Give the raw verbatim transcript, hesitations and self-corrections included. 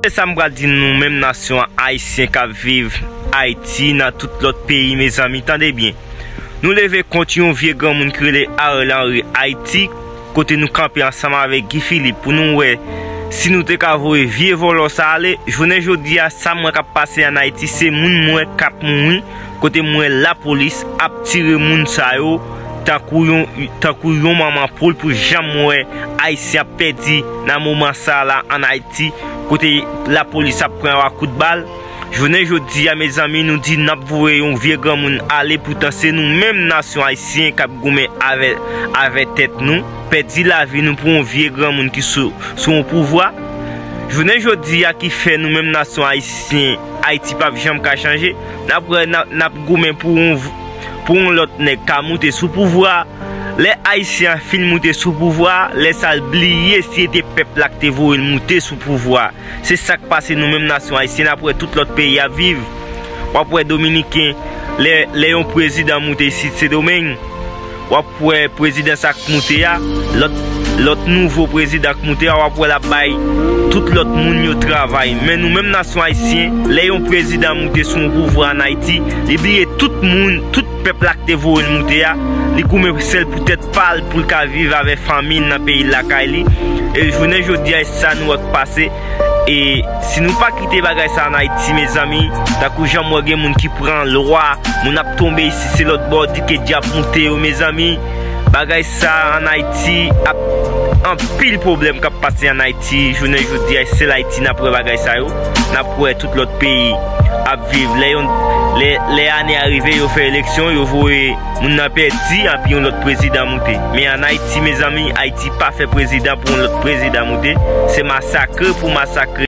Se sa m pral di nou menm nasyon ayisyen k ap viv Ayiti, nan tout lòt peyi, mezanmi, tande byen. Nou leve kont yon vye granmoun ki rele Ariel Henry Ayiti, kote nou kanpe ansanm avèk Guy Philippe pou nou wè si nou te ka voye vye vòlò sa ale. Jounen jodi a, sa m wè k ap pase ann Ayiti, se moun m wè k ap mouri, kote m wè lapolis ap tire moun sa yo tankou yon, tankou yon manman poul, pou janm wè Ayisyen ap pèdi nan moman sa la ann Ayiti, kote lapolis ap pran yo ak kout bal. Jounen jodi a, mezanmi, nou di n ap voye yon vye granmoun ale, poutan se nou menm nasyon ayisyen k ap goumen avè, avè tèt nou, pèdi lavi nou pou yon vye granmoun ki sou, sou yon pouvwa. Jounen jodi a ki fè nou menm nasyon ayisyen, Ayiti p ap janm ka chanje. N ap wè, n ap, n ap goumen pou yon, pou yon lòt nèg ka moute sou pouvwa. Lè Ayisyen an fin moute sou pouvwa, lè sa l bliye si se te pèp la k te voye l moute sou pouvwa. Se sa k pase nou menm nasyon ayisyen, n ap wè tout lòt peyi ap viv. W ap wè Dominiken, lè, lè yon prezidan moute isit Sendomeng, w ap wè prezidan sa k moute a, lòt, lòt nouvo prezidan k moute a, w ap wè l ap bay tout lòt moun yo travay. Men nou menm nasyon ayisyen, lè yon prezidan moute sou yon pouvwa ann Ayiti, li bliye tout moun, tout pèp la k te voye l moute a, li goumen sèl pou tèt pa l, pou l ka viv avèk fanmi l nan peyi l, lakay li. E jounen jodi a, e sa nou wè k pase. E si nou pa kite bagay sa ann Ayiti, mezanmi, tankou jan m wè gen moun ki pran lwa, moun ap tonbe isit, se lòt bò, di ke dyab moute yo, mezanmi. Bagay sa ann Ayiti ap anpil pwoblèm k ap pase ann Ayiti. Jounen jodi a, sèl Ayiti n ap wè bagay sa yo. N ap wè tout lòt peyi ap viv. Lè yon, lè, lè ane a rive, yo fè eleksyon, yo voye moun nan pèdi, anpi yon lòt prezidan moute. Men ann Ayiti, mezanmi, Ayiti pa fè prezidan pou yon lòt prezidan moute. Se masakre pou masakre.